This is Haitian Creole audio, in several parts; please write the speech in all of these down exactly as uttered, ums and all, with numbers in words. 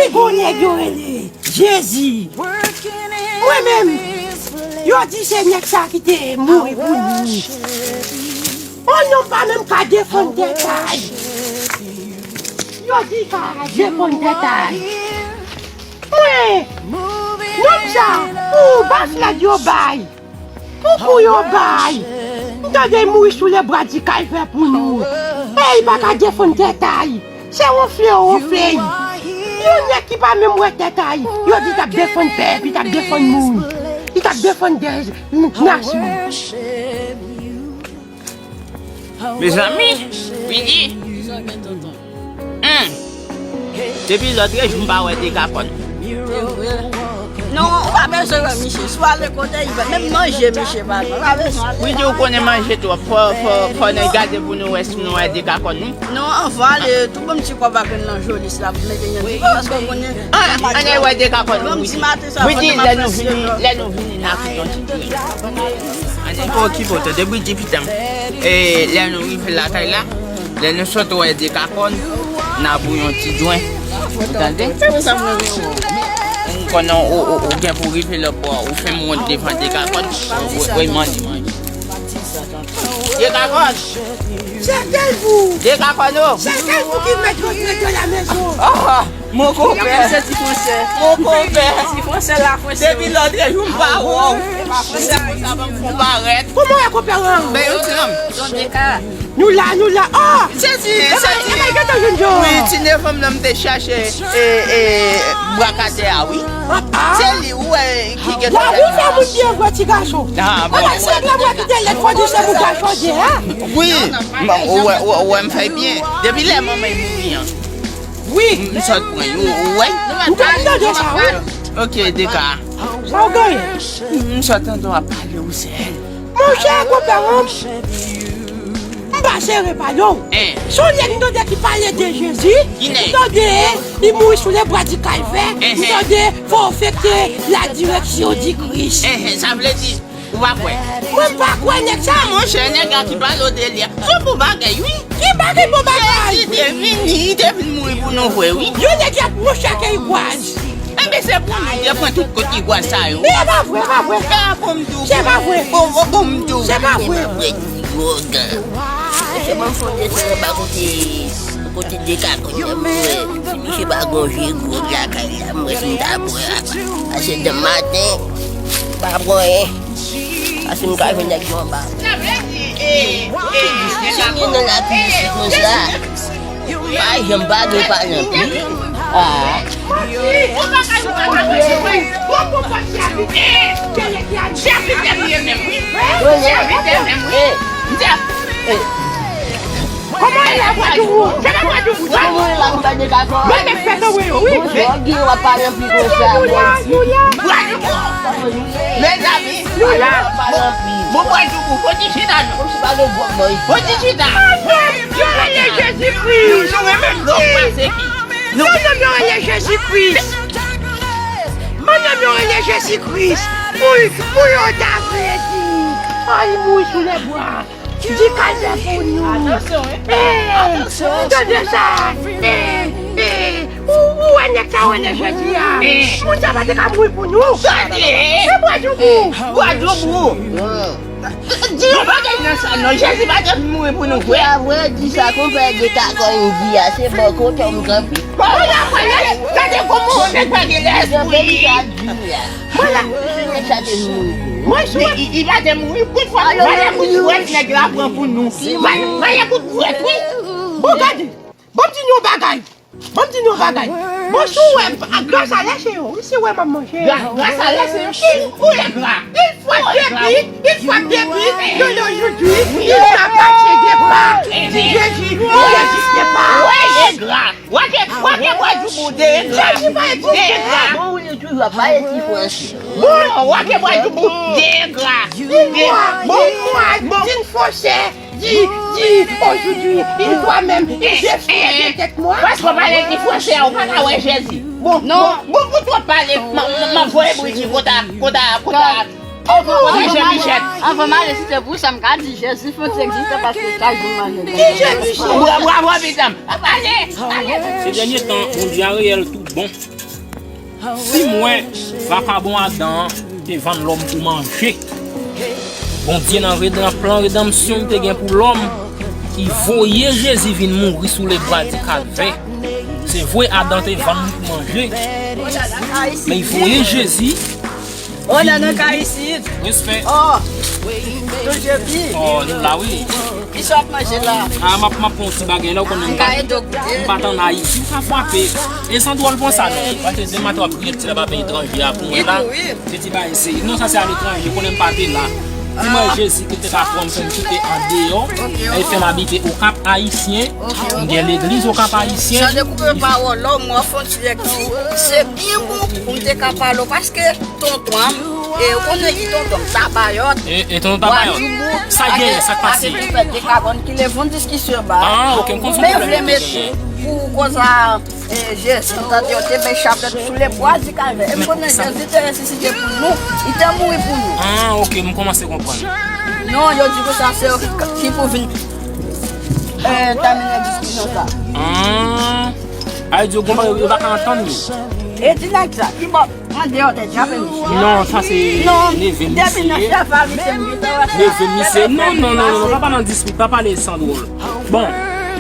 Gon nèg yo rele Jezi. Mwen menm, yo di se nèg sa ki te mouri pou nou. On nonm pa menm ka defann tèt a l. Yo di ka defann tèt a l. Mwen, nonm sa, pou bas la yo bay. Pou kou yo bay. M tande l mouri sou lebra di Kalvè pou nou. E li pa ka defann tèt a l. Se wonfle yo wonfle l. Yon nèg ki pa menm wè tèt a l. Yo di t ap defann pèp, li t ap defann moun. Li t ap defann de nasyon. Mezanmi, Vidi. Hmm. Depi lòt jou m pa wè Dekakòn. Non, ou pa bezwen wè misye. Si w ale kote, li pa menm manje misye pa. Ou pa bezwen. Vidi, ou konnen manje twòp. Fò, fò, fò n gade pou nou wè si nou wè Dekakòn, wi. Non, anvan ale, tou bon ti kòb ak nan jolis la pou mete yon ti kòb, paske ou konnen. An, ann al wè Dekakòn, Vidi. Vidi, lè nou vini, lè nou vini, n a fè yon ti djòl. Ann al. Ki pòt, ki pòt, depi ti pitan. E lè nou rive lakay la, lè nou sot wè Dekakòn, n a bouyon ti jwen. Ou tande? Ou konnen ou, ou, ou gen pou rive lòtbò, ou fè mont devan Dekakòn, ou, ou, ou manje, manje. Dekakòn! Chèkel pou! Dekakòn, o! Chèkel pou ki mèt yo trete la mezon! Ah, mon konpè! Ti fransè. Mon konpè! Ti fransè la, fransè. Depi lòt jou m pa wè w. Ti konsa ban m fon parèt. Kòman w ye, konpè Ram? Ben, yon ti nonm. Zon Deka. Nou la, nou la. Ah! Se ti, se ti. Wi, ti nevanm nan m te chache, e, e, bwa katè a, wi. Se li, ou wè, ki gen. Wa, ou fè moun byen vre, ti gason. Ah, bon. Ala, se blan mwen ki te lèd, fò di se moun gason je, hein? Wi, m, ou wè, ou, ou wè m fè byen. Depi lè manman mouri an. Wi. M, m sot pran yo, ou wè. M te tande sa, wi. Ok, Deka. Sa w genyen? M sot tande w ap pale ou sèl. Monchè, konpè, m pa sere pale w. Hein. Se yon nèg m tande ki pale de Jezi. Ki nèg? M tande li mouri sou lebra di Kalvè. Hein, hein. M tande fò w fekte la direksyon di Kris. Hein, hein, sa vle di, ou pa kwè? Mwen m pa kwè nèg sa. Monchè, nèg la ki pale w de li a, se yon bon bagay, wi. Ki bagay bon bagay? Jezi te vini, li te vin mouri pou nou vre, wi. Yon nèg y ap mouche ak yon gwaz. Enben, se pou nou te pran tout kote gwaz sa yo. Men e pa vre, e pa vre. E a bon m di w. Se pa vre. Bon, bon, bon m di w. Se pa vre. E pa vre, ti gwo gan. Se bon, m sonje se anba kote, kote Dekakòn nan, m wè. Si misye pa gon je gwo lakay la, m wè si m ta bwè apa. Pase demen maten, m pa bwè anyen. Pase m ka jwenn nèg yo anba. Sa vle di, e, e, si m nan lakou isit konsa, pa janm pa gen pa nan pi. Ah. Ou pa ka, ou pa ka, ou pa ka. Sèvitè m ye menm, wi. Sèvitè menm, wi. Kòman e la, Gwadoup? Se pa Gwadoup, non? Kòman e la, ou pa de dakò? Mwen menm fè tanbri yo, wi. Bon, gen w ap pale anpil konsa, bon. Gwadoup! Mezanmi, nou la. Bon, Gwadoup, fò ti chita, non. Fò ti chita. Yo rele Jezi Kris. Nou renmen blòk pase ki. Non, non, yo rele Jezi Kris. Madanm yo rele Jezi Kris. Pou, pou yo ta vle di, oh, li mouri sou lebwa. Di kalvè pou nou. Atansyon, wi. Eh, atansyon. Tande sa. Eh, eh, ou, ou wè nèg sa yo rele Jezi a. Eh. Moun sa pa te ka mouri pou nou. Tande. Se Gwadoup. Gwadoup. Di yon bagay nan sa, non. Jezi pa te mouri pou nou vre. Di sa vre, di sa, konpè, di sa, kon di a, se bò kote m kanpe. Bon, la, mwen, gade kòman yon nèg pa gen lespri. Mwen la. Mwen sou. Li, li, li pa te mouri. Kout fwa, mwen kout fwa, nèg la pran pou nou. Mwen, mwen kout fwa, wi. Bon, gade. Bon, m di nou yon bagay. Bon, m di nou yon bagay. Bon, si w wè, gras a lè se yo, wi, si w wè m ap manje. Gras a lè se yo, ki ou lè gra. Une fois de plus, une fois de plus, de nos jours, il n'appartient pas. Di Jezi, il n'existe pas. Wè, e gra. Wè ke, wè ke Gwadoup ou de e gra. Jezi pa egziste. Bon, ou li toujou ap pale ti fransè. Bon, wè ke Gwadoup ou de e gra. Une fois, une fois, une fois, une fois, Di, di, aujourd'hui, il doit même, il défend de tête moi. Paske w pale di fransè, ou pa ka wè Jezi. Bon, bon, bon, pou twòp pale, m, m, m ap voye Bridji kota, kota, kota. Anvan m ale, anvan m ale, si se pou sa, m ka di Jezi fè egziste paske chak jou m manje. Bravo, bravo, pitit m. Ale, ale. Ces derniers temps, on dirait elle tout bon. Si mwen, vakabon Adan an, te vann lòm pou manje, Bondye nan redan, plan redanmsyon l te gen pou lòm, ki voye Jezi vin mouri sou lebwa di Kalvè. Se vre, Adan te vann nou pou manje, men l voye Jezi. Oh, nan nan ka isit. Respè. Oh, tonton Jepi. Oh, nou la, wi. Kisa w ap manje la? Ah, m ap, m ap pran yon ti bagay la, ou konnen m pa, m pa t ann Ayiti, m ka frape. E san dwòl pran sa, non. Paske demen maten w ap kriye ti laba peyi etranje a pou mwen la. Se ti bagay serye. Non, sa se aletranje, ou konnen m pa te la. Di mwen Jezi ki te ka pran m, fè m kite andeyò, e fè m abite Okap Ayisyen. M gen legliz Okap Ayisyen. Jan de koupe pawòl la, mwen fon ti lèkti. Se byen bon pou m te ka pale w, paske tonton an, e ou konnen ki tonton m, Tabayòt. E, e tonton Tabayòt. Sa genyen, sa k pase? Dekagòn ki leve yon diskisyon ba. Ah, ok, m konn se pwoblèm ki genyen. Pou koz a, e, Jezi, m tande yo te bay chapèt sou lebwa di Kalvè. E m konnen Jezi te resisite pou nou, li te mouri pou nou. Ah, ok, m kòmanse konprann. Non, yo di ke sa se yo ki, ki pou vin, e, tèmine diskisyon sa. Ah. Ay, di yo konprann, yo pa ka antann yo. E di nèg sa, ki bò? Andeyò tèt chape misye. Non, sa se neve misye. Neve misye. Non, non, non, non, non, pa pale nan dispit, pa pale san dwòl. Bon.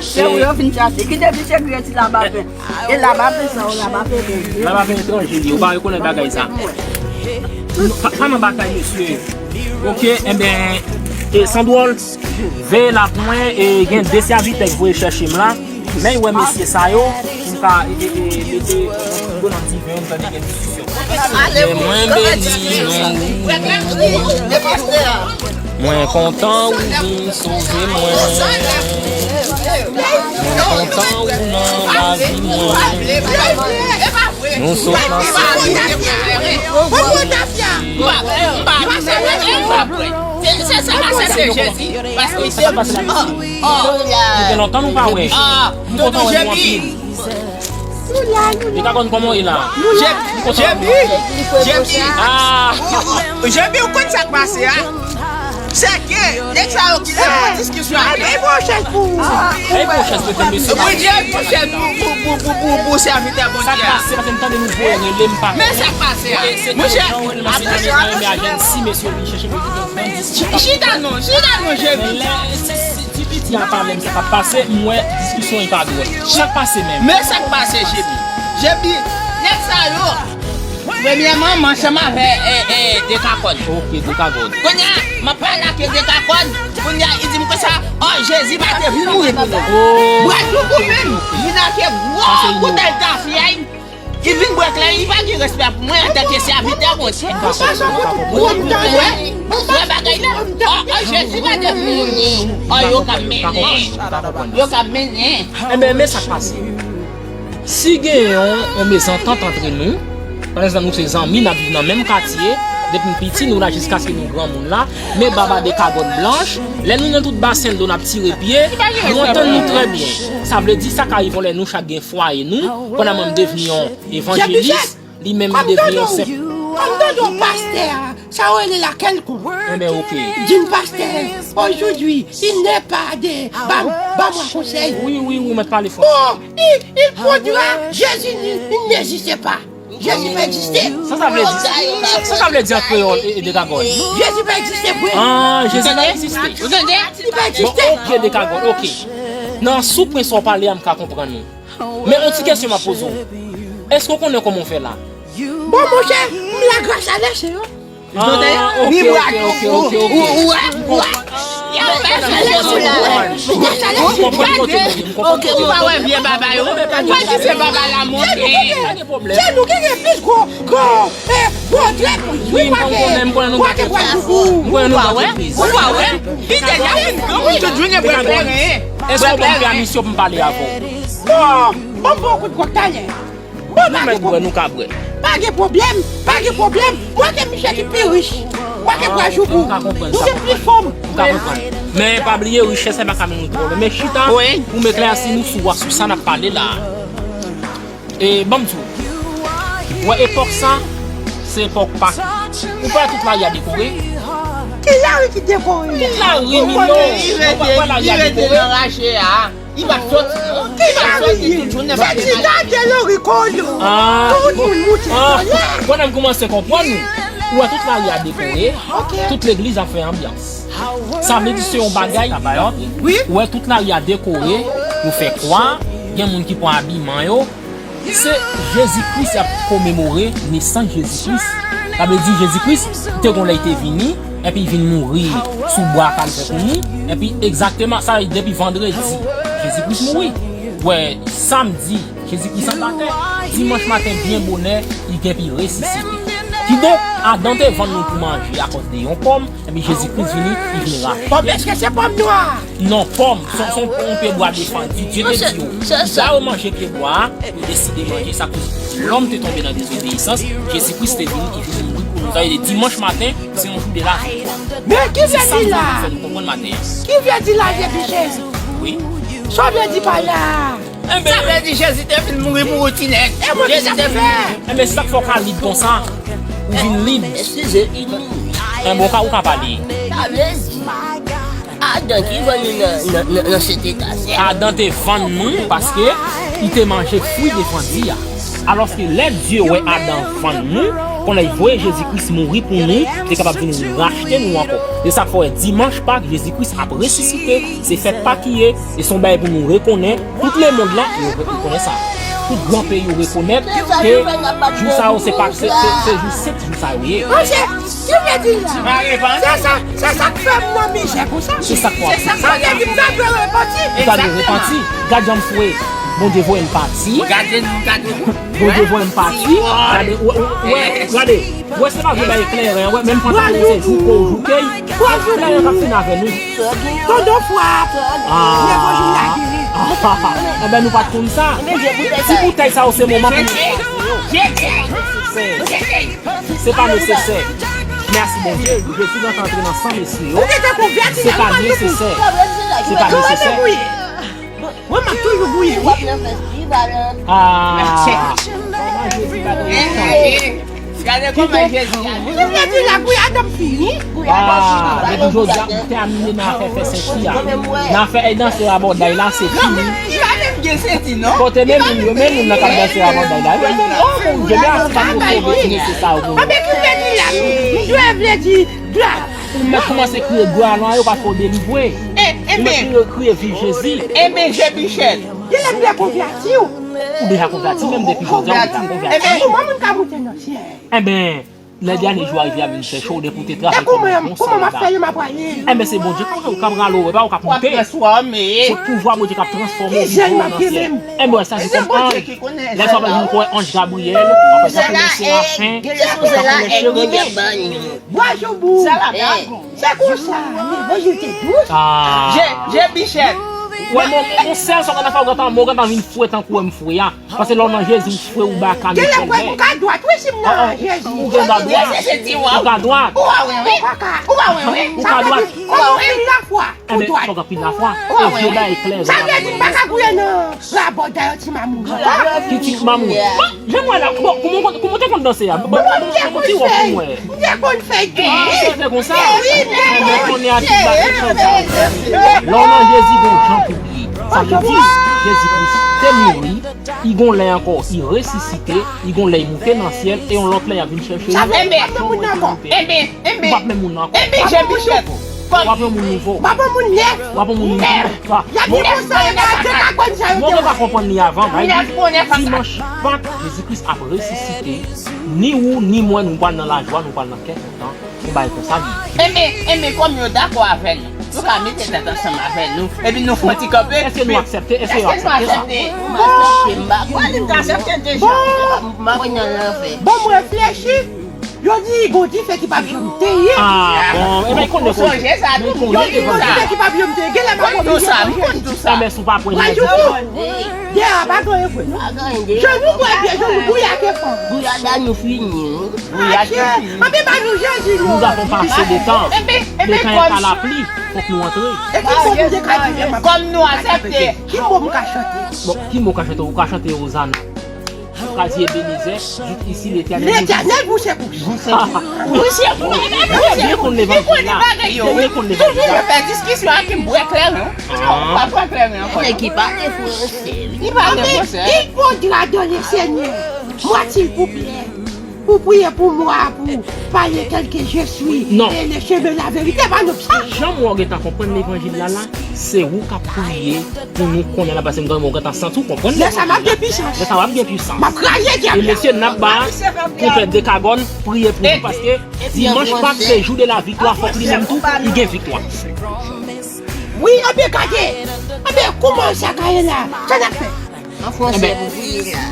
Se ou yo fin chache. Kite misye kriye ti laba pen. E laba pen sa, ou laba pen etranje. Laba pen etranje, li. Ou pa rekonèt bagay sa. Pa, pa nan batay, mesye. Ok, enben, e san dwòl, veye la pou mwen, e gen de sèvitè k voye chèche m la. Men wè mesye sa yo, m ka, e, e, e, mete yon ti go nan diven, m tande gen diskisyon. Men mwen beni non. Mwen kontan ou vin sove mwen. Mwen kontan ou nan lavi mwen. Nou sot nan sèvitè. Se sa k pase Jezi, paske se Ou gen lontan nou pa wè. M kontan wè nou anpil. Li ka konn kòman w ye la. Jebi, Jebi, Jebi. Ah. Jebi, ou konn sa k pase a? Se ke nèg sa yo ki lè pou diskisyon avè. Ay, bon chèz pou ou. Ay, bon chèz pou mesye. Bondye, bon chèz pou, pou, pou, pou, pou, pou sèvitè Bondye a. Sa k pase, paske m tande nou voye rele m pa. Men sa k pase a. Monchè, apre sa, si mesye vin chèche pou li gen gran diskisyon. Chita non, chita non, Jebi. Ti piti a pale m sa k ap pase, m wè diskisyon li pa dwòl. Sa k pase menm? Men sa k pase, Jebi. Jebi, nèg sa yo, premyèman, m ansanm avè, e, e, Dekagòn. Ok, Dekagòn. Kounye a, m ap pale ak Dekagòn. Kounye a, li di m konsa, o, Jezi pa te vin mouri pou nou. Brèt ou pou menm, vin ak gwo boutèy tafyay. Li vin bwè klè, li pa gen respè pou mwen antanke sèvitè Bondye. Ou pa janm konn gwo tan, wè. Wè bagay la. O, o, Jezi pa te vin. O, yo ka mennen. Yo ka mennen. Enben, men sa k pase. Si gen yon, yon mezantant antre nou, pa egzanp, nou se zanmi, n ap viv nan menm katye, depi n piti, nou la jiskaske nou granmoun la, men baba Dekagòn blanch, lè nou nan tout basen dlo n ap tire pye, nou antann nou trè byen. Sa vle di sa ka rive yon lè nou chak gen fwaye nou, pandan mwen m devni yon evanjelis, li menm li devni yon senp. Kòm tonton pastè a, sa yo rele la kèlkonk. Enben, ok. Din pastè, aujourd'hui, il n'est pas de ba, ba mwa konsèy. Wi, wi, wi, mèt pale fò. Bon, il, il faudra, Jésus, il, il n'existe pas. Jezi pa egziste. Sa sa vle di? Sa sa vle di an kreyòl, e, e, Dekagòn? Jezi pa egziste vre. Ah, Jezi pa egziste. Ou tande? Li pa egziste. Bon, ok, Dekagòn, ok. Nan sou pwen sa w pale a, m ka konprann ou. Men yon ti kesyon m ap poze w. Èske w konnen kòman w fè la? Bon, monchè, m la gras a Lesenyè. Ah, ok, ok, ok, ok, ok. Ok, ou pa wè vye baba yo? Wè ki se baba la monte. Se nou ki gen plis gwo, gwo, eh, gwo trèt, wi, kwake, kwake bwa joubou. Ou pa wè? Ou pa wè? Li deja vin granmoun, tout jounen bwè kleren. Èske w ban m pèmisyon pou m pale avè w? Bon, bon, bon, kout gwo talè. Bon, nou mèt bwè, nou ka bwè. Pa gen pwoblèm, pa gen pwoblèm. Mwen ke misye ki pi rich. Mwen ke bwa joubou. Nou gen plis fòm. M ka konprann. Men pa bliye, richès la pa ka mennen nou twò lwen. Men chita, pou m eklèsi nou sou, sou sa n ap pale la. E ban m di w, wè epòk sa, Se epòk Pak. Ou pa wè tout lari a dekore? Ki lari ki dekore? Tout lari, Milo. Ou pa wè lari a dekore? Li rete nan rache a. Li p ap soti non. Li p ap soti tout jounen. Se ti gade Lori Kodo. Ah. Tout moun moute kòlè. Pandan m kòmanse konprann ou. Ou wè tout lari a dekore. Ok. Tout legliz ap fè anbyans. Sa vle di se yon bagay. Wi. Ou wè tout lari a dekore. Yo fè kwa. Gen moun ki pran abiman yo. Se Jezi Kris y ap komemore nesans Jezi Kris. Sa vle di Jezi Kris te gon lè li te vini, epi li vin mouri sou bwa kalvè pou nou, epi egzakteman sa depi vandredi Jezi Kris mouri. Wè, samdi Jezi Kris anba tè, dimanch maten byen bonè li genpi resisite. Kidonk, Adan te vann nou pou manje akòz de yon pòm, epi Jezi Kris vini, li vin rache. Pòm, èske se pòm nwa? Non, pòm, se yon, se yon, yon pye bwa defandi. Dye te di yo, si yo manje pye bwa a, yo deside manje sa koz lòm te tonbe nan dezobeyisans, Jezi Kris te vini, li vin mouri pou nou. Sa vle di dimanch maten, se yon jou de laviktwa. Men ki vle di la? Fè nou konprann maten an. Ki vle di la, Jezi? Wi. Sa w vle di pa la? Sa vle di Jezi te vin mouri pou ou, ti nèg. Jezi te vin mouri. Enben, se sa k fè w ka lib konsa. Ou vin lib. Eskize, Ini. Enben, ou ka, ou ka pale. Sa vle di, Adan ki vann nou nan, nan, nan, nan sete ta sè. Adan te vann nou paske li te manje fwi defandi a. Alòske lè Dye wè Adan vann nou, kounye a li voye Jezi Kris mouri pou nou, li te kapab vin rachte nou ankò. Se sa k fè w wè dimanch Pak, Jezi Kris ap resisite, se fèt Pak li ye, e se yon bagay pou nou rekonèt. Tout lemonn lan, yo, yo konnen sa. Tout gran peyi yo rekonèt ke jou sa yo se pa, se, se, se jou sent jou sa yo ye. Monchè, ki vle di la? Se sa, se sa k fè m nan mizè konsa. Se sa k fè. Sa vle di m ta dwe repanti. Ou ta dwe repanti. Gad jan m fwe. Bondye voye m pati. Gade nou, gade nou. Bondye voye m pati. Gade, wè, wè, wè, gade. Wè, se pa vre bay kleren, wè, menm pantalon se jouke w jouke, kleren k ap fin avè nou. Tonton Fwap, levanjil la geri. Enben, nou pa t konn sa. Ti boutèy sa yo, se moman pou nou. Se pa nesesè. Mèsi, Bondye. Jezi nan antre nan san mesye yo. Se pa nesesè. Se pa nesesè. Mwen, m ap toujou gouye, wi. Ah. Gade kòman Jezi ap. Ki vle di la, gouyad ap fini? Ah, depi jodi a, m tèmine nan afè fè senti a. Nan afè e danse rabòday la, se fini. Li pa menm gen senti, non. Kote men moun yo, men moun nan k ap danse rabòday la. Oh, Bondye, men atis pa t sove ti mesye sa yo pou nou. Anben, ki vle di la? M dwe vle di, glwa. Ou mèt kòmanse kriye, glwa nou a yo paske w delivre. Ou mèt kriye, kriye, viv Jezi. Enben, Jean Michel. Genlè m dwe konvèti w. Ou deja konvèti, menm depi jodi a, ou deja konvèti. Enben, kòman moun ka moute nan syèl? Enben, lè dènye jou a rive, a vin chèche w, depi w te travay kòm yon bon sèlba. Enben, se Bondye k ap rale w, e pa ou k ap moute. Se pouvwa Bondye k ap transfòme w, rive w nan syèl. Enben, sa se kòm anj. Lè sa w ap vin kwè anj Gabriyèl, apre sa konnen serafen, apre sa konnen cheribin. Bwa Joubou. Se konsa, levanjil te dous. Ah. Jean Michel. Wè, mon, mon sèl sa w gentan fè, w gentan, mon gentan vin fre tankou wè m fre a. Paske lè w nan Jezi, ou fre, ou ba kane. Genlè kwè m ka dwat, wi, si m nan Jezi. Ou gen dwa dwat. Ou ka dwat. Ou ka dwat. Ou ka dwat. Ou ka dwat. Ou ka dwat. Enben, fòk anpil lafwa. E je ba eklè. Sa vle di m pa ka gouye nan rabòt dayè ti mamoun. Ki ti mamoun? Jan m wè la, bon, kòman, kòman w te konn danse a? Bon, bon, bon, ti wòf pou mwen. M te konn fè tou. Ah, se te konsa? Enben, kounye a ti ba kèk chante. Lè w nan Jezi, gon jan pou ye. Sa vle di, Jezi Kris te mouri, li gon lè ankò, li resisite, li gon lè li moute nan syèl, e yon lòt lè y ap vin chèche nou. Sa vle di, m ap nan moun nan ankò. Enben, Enben, enben, enben, Jean Michel, w ap yon moun nouvo. W ap yon moun nèf. W ap yon moun nouvo. Y ap di konsa, yo pa te ka konn sa yo te wè. Mwen pa konprann li avan, bay. Dimanch Pak, Jezi Kris ap resisite. Ni ou, ni mwen, nou pral nan lajwa, nou pral nan kè kontan. Yon bagay konsa li ye. Enben, enben, kòm yo dakò avè nou, nou ka mete tèt ansanm avè nou, epi nou fè yon ti kanpe. Èske nou aksepte? Èske nou aksepte sa? Èske nou aksepte? M pa kwè li ka aksepte deja. M pa wè nan lanfè. Bon, m reflechi. Yo di gon dife ki p ap janm tenyen. Ah, bon. Ebyen, konnen. Ou sonje sa tou? Yo di gon dife ki p ap janm tenyen. Genlè m ap oblije sonje. Enben, si w pa pran Jezi. Dèyè a pa gen anyen vre, non. Jan nou bwè dlo, jan nou bouya ke fanm. Gouyad a nou fini, wi. Gouyad nou fini. Anben, ba nou Jezi, non. Nous avons passé le temps. Le temps est à la pluie. Fòk nou antre. E ki mo m te ka di menm? Kòm nou aksepte. Ki mo m ka chante? Bon, ki mo w ka chante? Ou ka chante Ozana. Pral di Ebenezè, jouk isi Letènèl. Letènèl bouche bouch. Bouche bouch. Bouche bouch. Byen konn levanjil la. Byen konn levanjil la. Toujou yo fè diskisyon ak m bwè kleren. Toujou yo pa bwè kleren ankò. Nèg ki pa te fwonse. Li pa te fwonse. Il faudra dans le Seigneur. Moi, s'il vous plaît. Ou priye pou mwa, pou pale tèlke je suis. Non. E le chemin, la vérité, pa nou psa. Jan mwen gentan konprann levanjil la la, se ou k ap priye pou nou konnen la, paske mwen gentan santi w konprann levanjil la. Lè sa m ap gen pisans. Lè sa w ap gen pisans. M ap kraze dyab la. E mesye, n ap ba pwofèt Dekagòn priye pou nou, paske dimanch Pak se jou de la viktwa, fòk li menm tou, li gen viktwa. Wi, anben gade. Anben, kouman sa ka ye la? Sa n ap fè? An fransè pou priye a.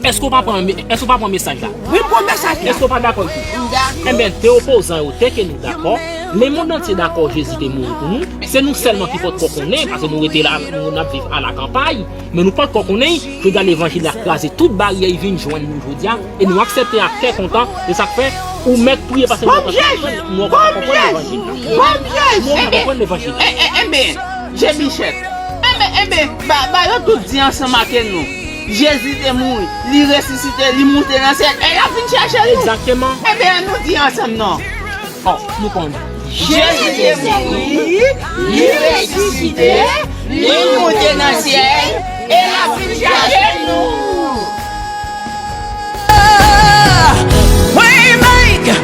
Èske w pa pran, èske w pa pran mesaj la? Wi, m pran mesaj la. Èske w pa dakò l tou? M dakò. Enben, de opozan yo, te ke nou dakò, lemonn antye dakò Jezi te mouri pou nou, se nou sèlman ki potko konnen, paske nou rete la, nou, n ap viv a la kanpay, men nou potko konnen, jodi a levanjil la kraze tout baryè, li vin jwenn nou jodi a, e nou aksepte ak kè kontan, se sa k fè, ou mèt priye, paske nou potko konprann, nou potko konprann levanjil la. Nou potko konprann levanjil la. E, e, enben, Jebichèt. Enben, enben, ba, ba yo tout di ansanm ak nou. Jezi te mouri, li resisite, li moute nan syèl, e l ap vin chèche nou. Egzakteman. Enben, ann nou di ansanm non. Ò, nou konn. Jezi te mouri, li resisite, li moute nan syèl, e l ap vin chèche nou. Waymaker,